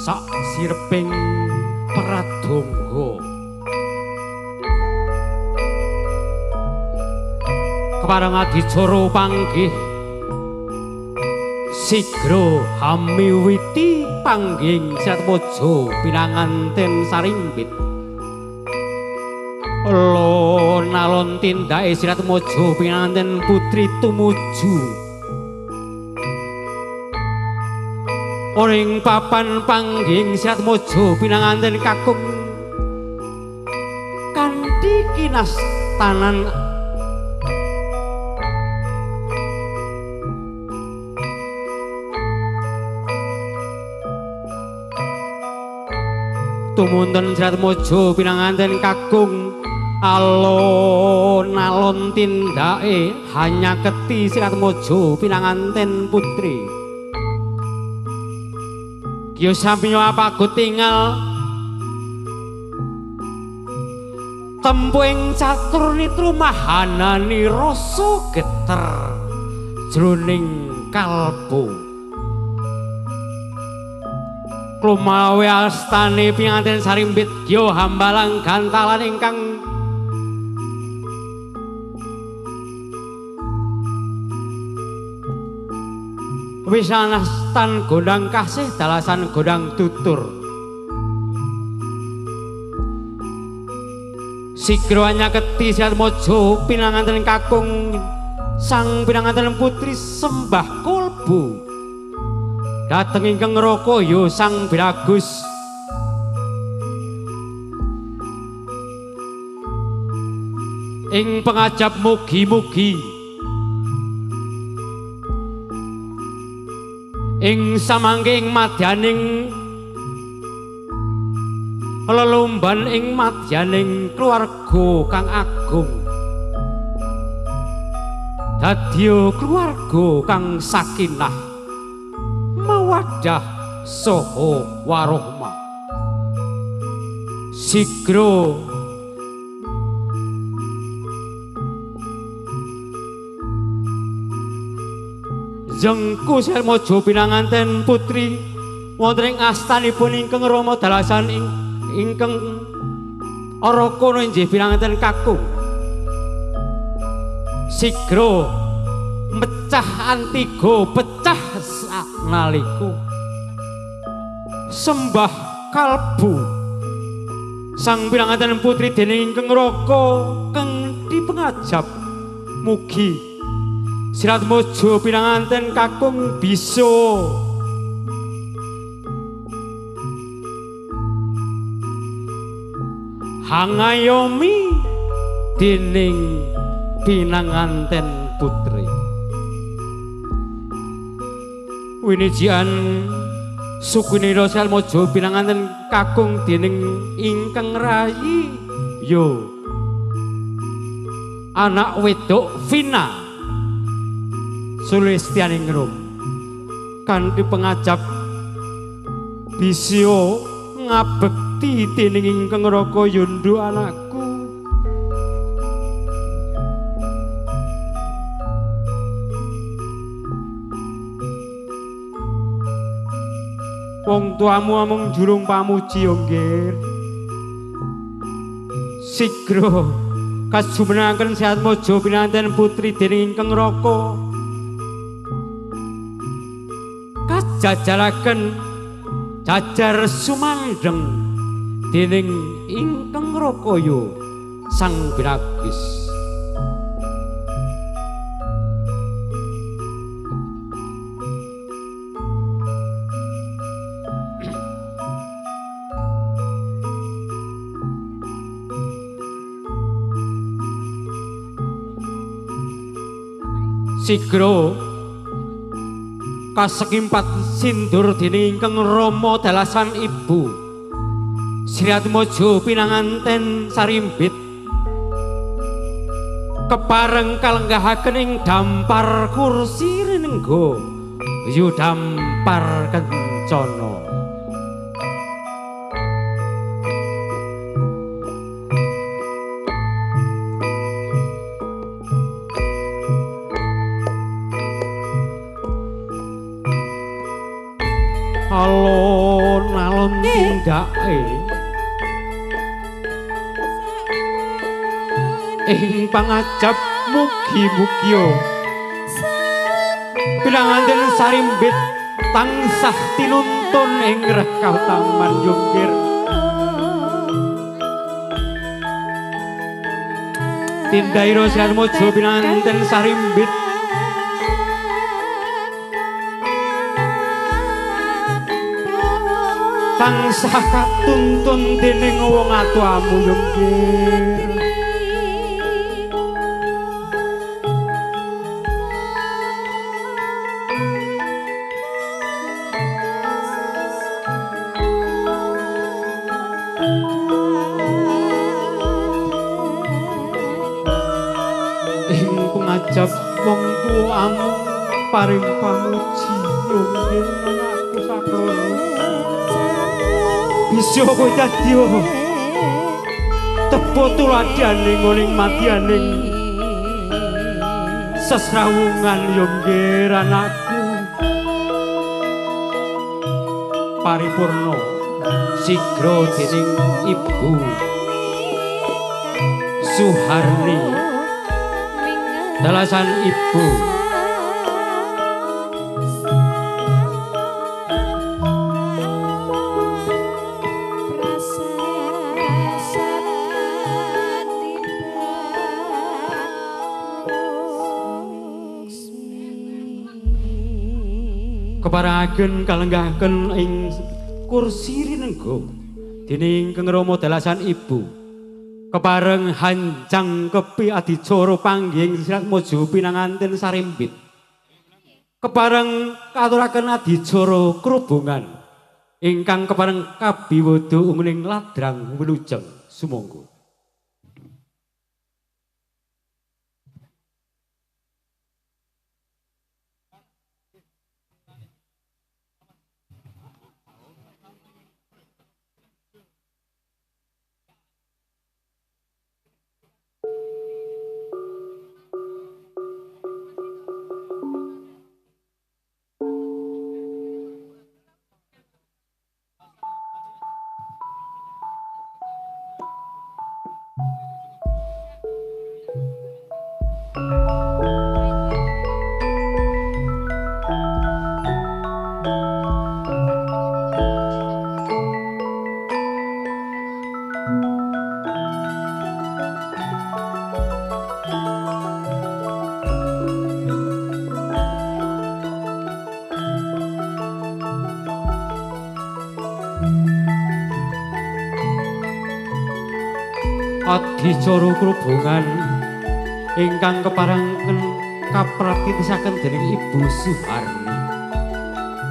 Sak sireping pradonga kepareng adicara panggih sigra hamiwiti panggih Siratmaja pinanganten sarimbit. Alon-alon tindake Siratmaja pinanganten putri tumuju ing papan panggih Siratmaja pinanganten kakung kanthi kinastanan tumunten Siratmaja pinanganten kakung alon-alon tindake hanya keti Siratmaja pinanganten putri. Kyo sampiyo apago tingal tempu ing catur nitru mahanani rasa geter jroning kalbu. Klumawe astane pinganten sarimbit kyo hambalang gantalan ingkang wisanastan gondang kasih dalasan gondang tutur. Sigra nyaketi Siratmaja pinanganten kakung sang pinanganten putri sembah kolbu dhateng ingkang Raka ya sang Biragus. Ing pengajap mugi-mugi ing samangke ing madyaning lelumban ing madyaning keluarga kang agung dadya keluarga kang sakinah mawaddah saha warohmah. Sigra jengku Siratmaja pinanganten putri wonten ing astanipun ingkang Rama dalasan ingkang Arakana inggih pinanganten kakung. Sigra mecah antiga pecah saknalika sembah kalbu sang pinanganten putri dening ingkang Raka kang dipengajap mugi Siratmaja pinanganten kakung bisa hangayomi dening pinanganten putri. Winijian sukunira Siratmaja pinanganten kakung dening ingkang rayi yo anak wedok Vina Sulistyaningrum kanthi pengajap bisya ngabekti dening ingkang Raka yundhu anakku. Wong tuamu amung jurung pamuji yo nggir. Sigra kasumenaken Siratmaja pinanganten putri dening ingkang Raka kajajaraken jajar sumandheng dening ingkang Rakaya sang Biragus. Sigra kasekimpat sindur dening ingkang Rama dalasan ibu Siratmaja pinanganten sarimbit kepareng kalenggahaken ing dampar kursi rinengga yu dampar kencana. Alon-alon tindake ing pangajap mugi-mugi pinanganten sarimbit tansah tinuntun ing reh kautaman yungkir. Tindaira Sriatmaja pinanganten sarimbit tansah katuntun dening wong atuamu yungkir. Ing pengajap wong tuamu paring pamuji yungkir anakku sakloro. Bisa kowe dadi tepo tuladhane ngoning matianing sesrawungan yungkir anakku. Paripurna sigra dening Ibu Suharni dalasan Ibu keparangaken kalenggahaken ing kursi rinengga dening Kang Rama dalasan Ibu kepareng hanjang kepi adicara panggih Sriatmaja pinanganten sarimbit kepareng katuraken adicara krubungan ingkang kepareng kabiwada ungening ladrang wilujeng sumangga. Adicara krubungan ingkang keparengen kapratitisaken dening Ibu Suharni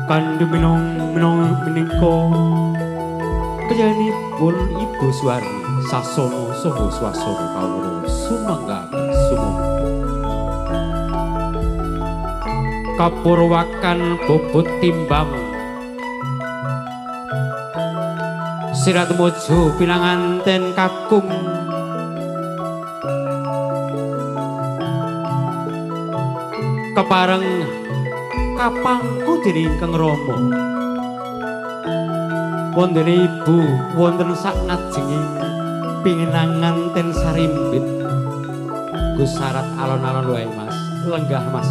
kandhu minong menika panjenenganipun Ibu Suharni sasana saha swasana kawula sumangga sumangga kapurwakan bobot timbang Sriatmaja pinanganten kakung kepareng kapangku dening Kang Rama wontene ibu wonten sak ngajenging pinanganten sarimbit. Nggo syarat alon-alon wae Mas, lenggah Mas,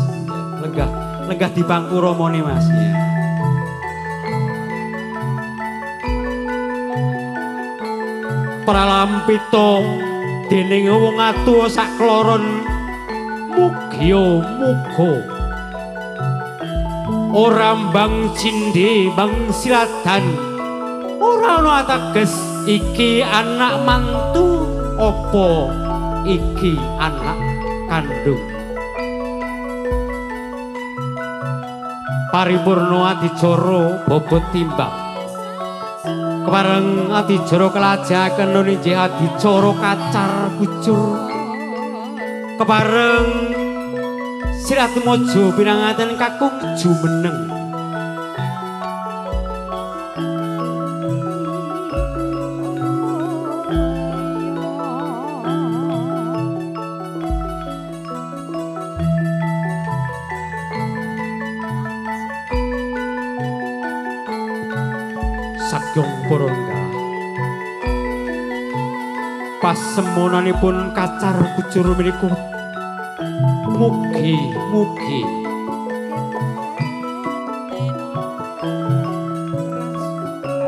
lenggah lenggah di pangku ramane Mas ya. Pralampita dening wong atuwa sakloron mugya muga ora mbang cindhe bang siladan ora ana ateges iki anak mantu apa iki anak kandung. Paripurna adicara bobot timbang kepareng adicara kelajaken nunjih adicara kacar kucur kepareng Sriatmaja pinanganten kakung jumeneng. Sagyong para lenggah. Pasemonanipun kacar kucur menika mugi-mugi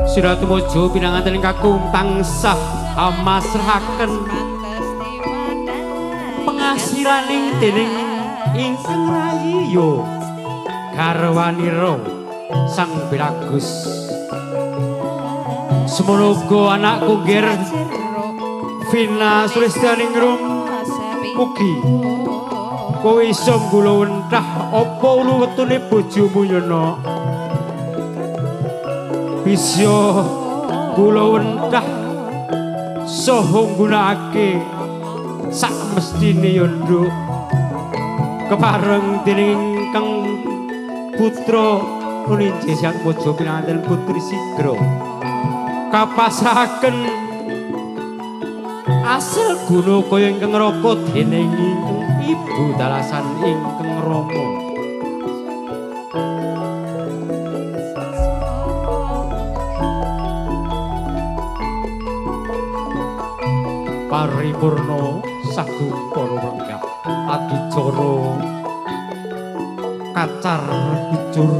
Siratmojo pinanganten kakung tansah amasrahaken pengasilaning dening ingkang rayi yo garwanira Sang Biragus. Semono uga anakku nggir Vina Sulistyaningrum mugi kowe iso nggulawentah apa ulu wetune bojomu Yono. Bisa nggulawentah saha nggunakake sak mestine ya nduk. Kepareng dening ingkang putra nuninje Siatmojo pinanganten putri Sigra kapasrahaken asil guna kaya ingkang raka dening ibu dalasan ingkang rama. Paripurna sagung para lenggah adicara kacar kucur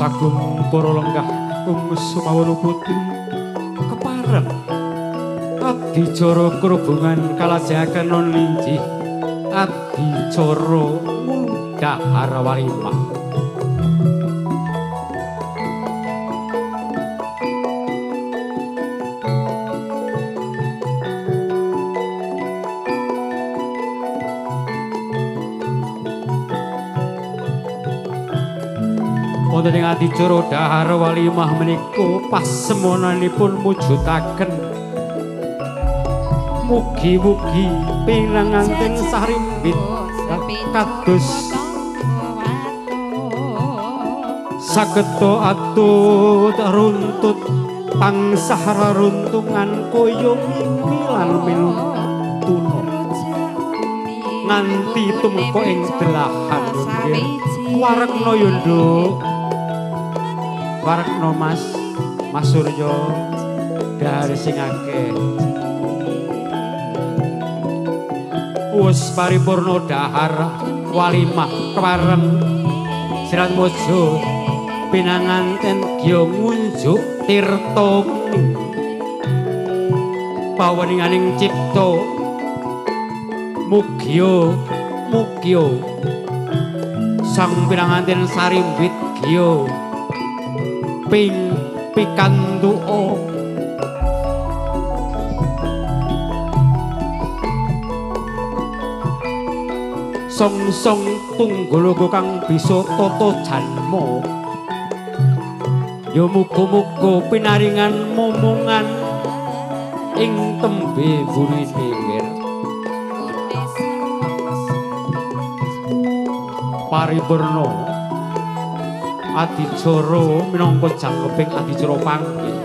sagung para lenggah kung sumawana putri kepareng adicara krubungan kalajengaken non linjih adicara dahar walimah. Wonten ing adicara dahar walimah menika pasemonanipun mujudaken mugi-mugi pinanganten sarimbit kados sageta atut runtut tansah reruntungan kaya mimi lan milutuna nganti tumeka ing delahan nggih. Warekna ya nduk, warekna Mas, Mas Surya dari sing akeh. Wis paripurna dahar walimah kepareng Siratmojo pinanganten gya ngunjuk tirta paweninganing cipta mugia mugia sang pinanganten sarimbit gya ping pikantuka song-song tunggul kang bisa tata janma ya muga-muga pinaringan momongan ing tembe burine wir. Paripurna adicara minangka jangkeping adicara panggih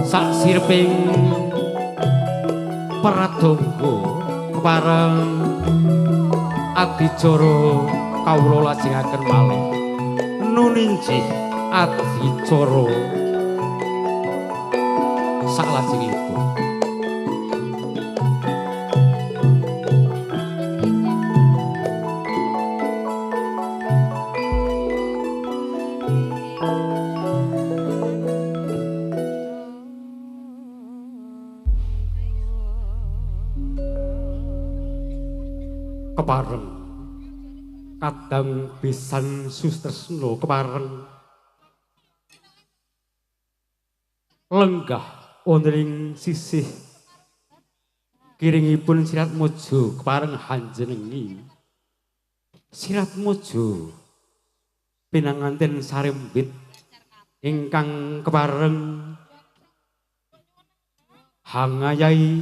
sak sirping pradangga kepareng adicara kawula lajengaken malih nuninjih adicara saklajengipun. Kepareng kadang bisan sutresna kepareng lenggah wonten ing sisih kiringipun Siratmojo kepareng hanjenengi Siratmojo pinanganten sarimbit ingkang kepareng hangayahi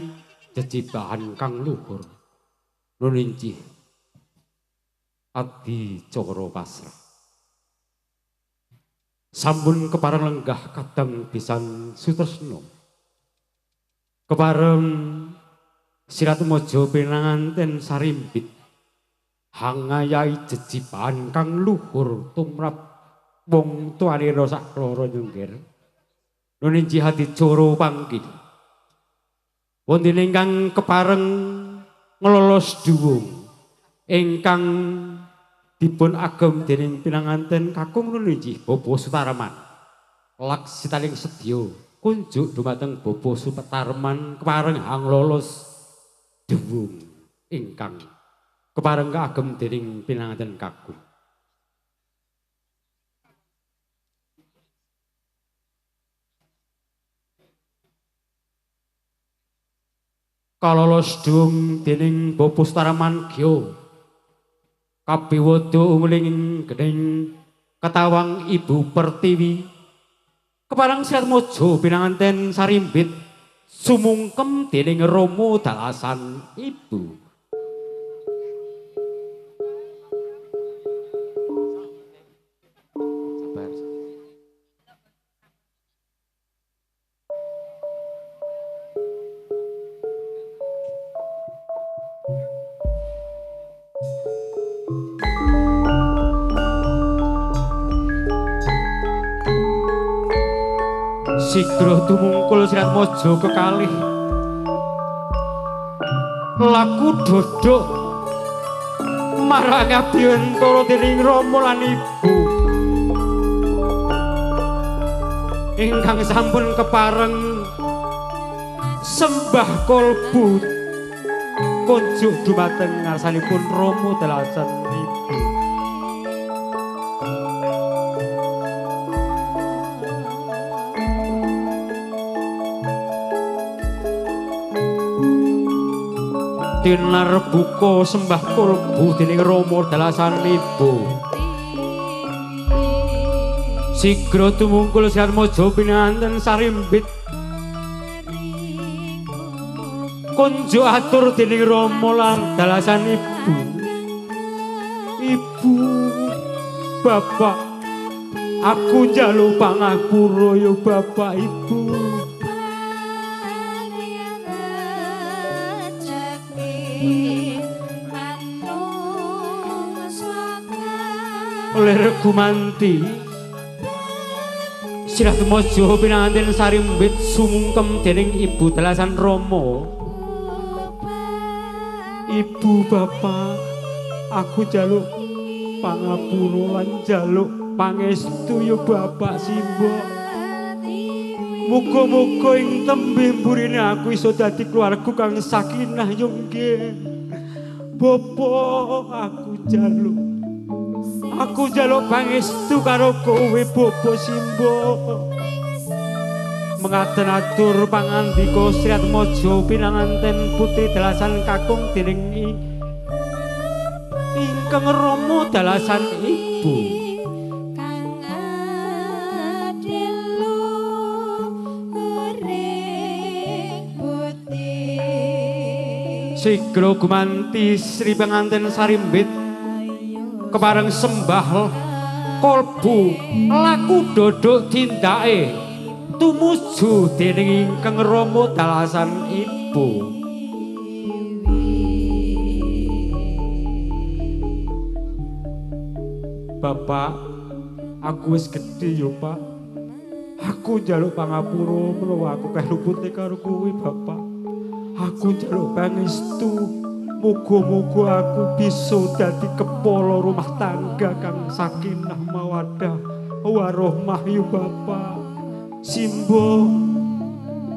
jejibahan kang luhur nuninjih adicara pasrah. Sampun kepareng lenggah kadang bisan sutresna kepareng Siratmaja pinanganten sarimbit hangayahi jejipan kang luhur tumrap wong tuane sak loro nyungkir. Nun injih adicara panggih. Wonten ingkang kepareng nglolos duwung ingkang dipun agem dening pinanganten kakung nun injih Bapak Sutarman. Laksitaning sedya kunjuk dumateng Bapak Sutarman kepareng hanglolos duwung ingkang kepareng kaagem dening pinanganten kakung. Kalolos duwung dening Bapak Sutarman gya kabiwada unguling gening ketawang Ibu Pertiwi kepareng Siratmaja pinanganten sarimbit sumungkem dening Rama dalasan Ibu. Sabar. Sigra tumungkul Siratmaja kekalih laku dodok marang abiyantara dening Rama lan Ibu ingkang sampun kepareng sembah kolbu kunjuk dumateng ngarsanipun Rama dalasan Ibu. Tinar buka sembah kolbu dening Rama dalasan Ibu. Sigra tumungkul Siratmaja pinanganten sarimbit kunjuk atur dening Rama lan dalasan Ibu. Ibu, Bapak, aku njaluk pangapura ya Bapak Ibu. Oleh gumanti Siratmaja pinanganten sarimbit sumungkem dening Ibu dalasan Rama. Ibu, Bapak, aku njaluk pangapura lan njaluk pangestu ya Bapak Simbok. Muga-muga ing tembe mburine aku iso dadi keluarga kang sakinah yo nggih. Bapak, aku njaluk. Aku njaluk pangestu karo kowe Bapak Simbok. Mengaten atur pangandika Siratmaja pinanganten putri dalasan kakung dening ingkang Rama dalasan Ibu. Sigra gumanti Sri Penganten Sarimbit kepareng sembah kolbu laku dodok tindake tumuju dening ingkang Rama dalasan Ibu. Bapak, aku wis gedhe yo Pak. Aku njaluk pangapura menawa aku keh lupute karo kowe Bapak. Aku njaluk pangestu, muga-muga aku bisa dadi kepala rumah tangga kang sakinah mawaddah warohmah yo Bapak. Simbo,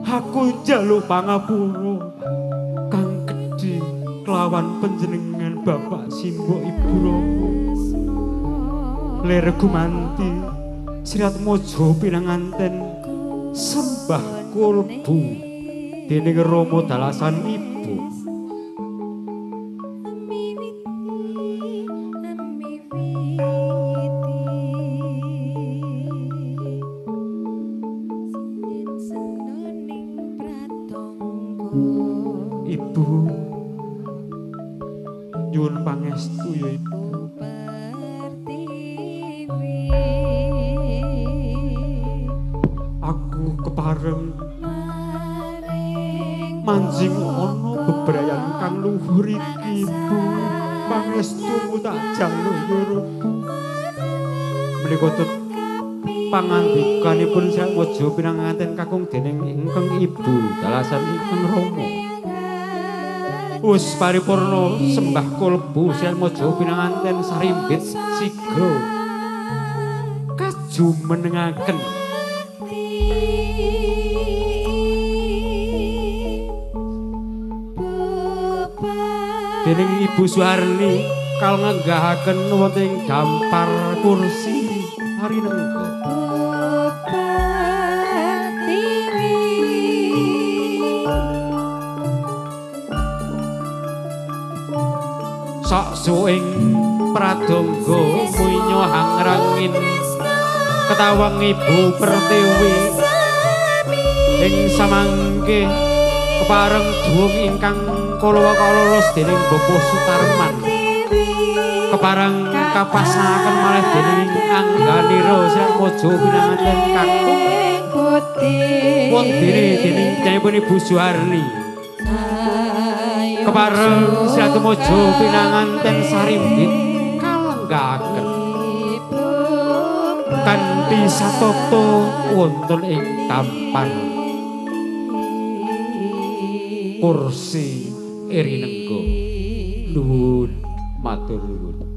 aku njaluk pangapura kang gedhe kelawan panjenengan Bapak Simbo Ibu Rama. Lir gumanti Siratmaja pinanganten sembah kolbu dening Rama dalasan Ibu. Ibu, nyuwun pangestu ya Ibu. Aku kepareng manjing ana Kabrayan kang luhur iki Bu, pangestumu tak jaluk yura. Menika tut pangandikanipun Sriatmaja pinanganten kakung dening ingkang ibu dalasan ingkang rama. Wis paripurna sembah kalbu Sriatmaja pinanganten sarimbit sigra kajumenengaken. Dening Ibu Suharni kalngenggahaken wonten ing dampar kursi arinengga. Saksu ing pradangga munya hangrangin ketawang Ibu Pertiwi ing samangke kepareng duwung ingkang kalawa kalolos dening Bapak Sutarman kepareng kapasangaken malih dening Angganira Sriatmaja pinanganten kakung wondene dening janipun Ibu Suharni kepareng Sriatmaja pinanganten sarimbit kalenggahaken kanthi satata wonten ing tampar kursi Erinengga. Nuwun matur nuwun.